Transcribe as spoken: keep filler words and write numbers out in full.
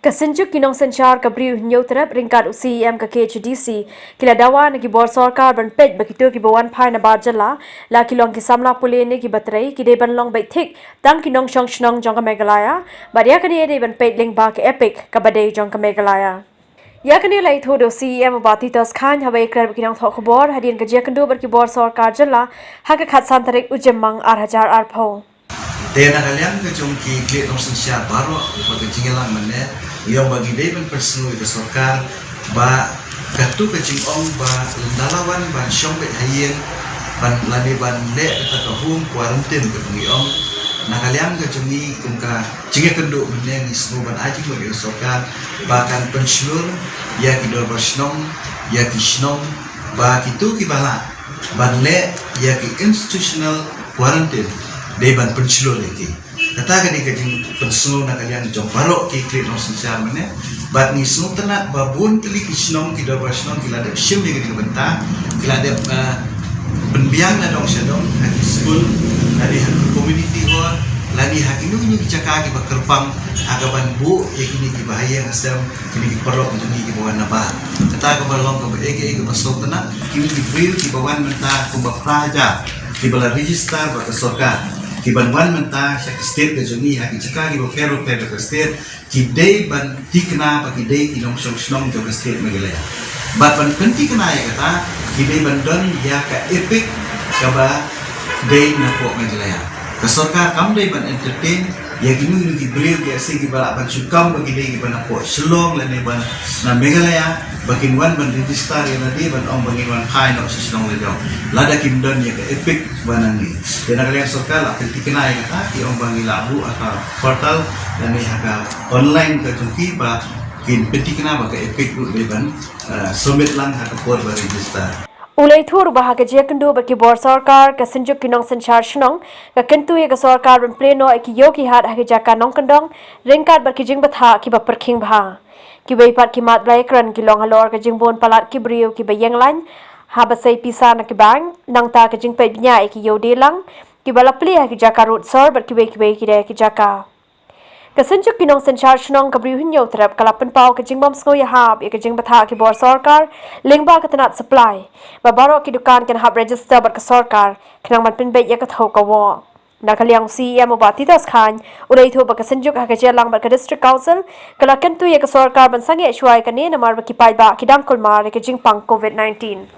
Ka Synjuk ki Nongsynshar ka Bri u Hynñiewtrep ryngkat u C E M ka K H A D C ki la dawa na ki bor sorkar ban peit ba kito kiba wan phai nabar jylla, la ki long ki samla pule ne kiba trei, ki dei ban long beit thik tang ki nongshong shnong jong ka Meghalaya, bad ïa kane dei ban peit lyngba ka EPIC kaba dei jong ka Meghalaya. Ïa kane la ïathuh da u C E M u Bah Titos Chyne haba ïakren bad ki nongthoh khubor hadien ka jingïakynduh bad ki bor sorkar jylla ha ka khatsan tarik u Jymmang ar hajar arphew. Te na ka liang ka jong ki khlieh nongsynshar baroh, ba ka jingïalang mynne, ïa ba ngi dei ban pynsngew ïa ka sorkar ba katto ka jingong ba lada la wan ban shong beit ha ïing, ban lane ban leh kata ka home quarantine kaba ngi ong, na ka liang ka jong ngi kum ka jingïakynduh mynne ngi sngew ban ai jingmut ïa ka sorkar ba kan pynshlur ïa ki dorbar shnong, ïa ki shnong, ba kito kiba lah ban leh ïa ki institutional quarantine, dei ban pynshlur ïa ki. Kata ka dei ka jingpynsngew na ka liang jong baroh ki khlieh nongsynshar mynne. Bad ngi sngewtynnat ba bun tylli ki shnong, ki dorbar shnong ki la dep shim ïa kane ka bynta, ki la dep, eh, pynbiang na dong sha dong, ha ki skul, lane ha ki community hall, lane ha kino kino ki jaka kiba kyrpang, ha kaban buh ïa kine kiba ha ïing ha sem, kine ki paralok jong ngi kiba wan nabar. Kata kaba long kaba, eh, kaba sngewtynnat, kine ki briew kiba wan mynta kumba phra hajar kiba la register bad ka sorkar, kiban wan mynta sha ka state ka jong ngi ha ki jaka kiba pher bapher ka state, ki dei ban tikna ba ki dei ki nongshong shnong jong ka state Meghalaya. Bad ban pyntikna ïa kata, ki dei ban don ïa ka EPIC kaba dei napoh Meghalaya. Ka sorkar kam dei ban entertain ïa kino kino ki briew ki ase kiba lah ban shu kam ba ki dei kiba napoh Shillong lane ban na Meghalaya, ba kin wan ban register ïa lade ban ong ba ngin wan phai noh sha shnong la jong, lada kim don ïa ka EPIC ba nangne. Te na ka liang sorkar la pyntikna ïa kata, ki ong ba ngi la buh ha ka portal lane ha ka online ka jong ki ba kin pyntikna ba ka EPIC ruh dei ban, eh, submit lang ha ka por ba register. U la ïathuh ruh ba ha ka jingïakynduh bad ki bor sorkar, ka Synjuk ki Nongsynshar Shnong ka kyntu ïa ka sorkar ban plie noh ïa ki ïew ki hat ha ki jaka nongkyndong ryngkat bad ki jingbthah kiba pyrkhing bha. Kiwei pat ki mat ba la ïakren ki long halor ka jingbun palat ki briew kiba ïeng lain haba sei pisa na ki bank, nangta ka jingpeit bniah ïa ki ïew dielang kiba la plie ha ki jaka rud sor bad kiwei kiwei ki dei ki jaka. Ka Synjuk ki Nongsynshar Shnong ka Bri u Hynñiewtrep ka la pynpaw ka jingbym sngewïahap ïa ka jingbthah ki bor sorkar lyngba ka tnat supply, ba baroh ki dukan kin hap register bad ka sorkar khnang ban pynbeit ïa ka thew ka woh. Na ka liang u C E M u Bah Titos Chyne u la ïathuh ba ka Synjuk ha ka jingïalang bad ka District Council ka la kyntu ïa ka sorkar ban sangeh shuwa ïa kane namar ba ki paidbah ki dang kulmar ïa ka jingpang covid nineteen.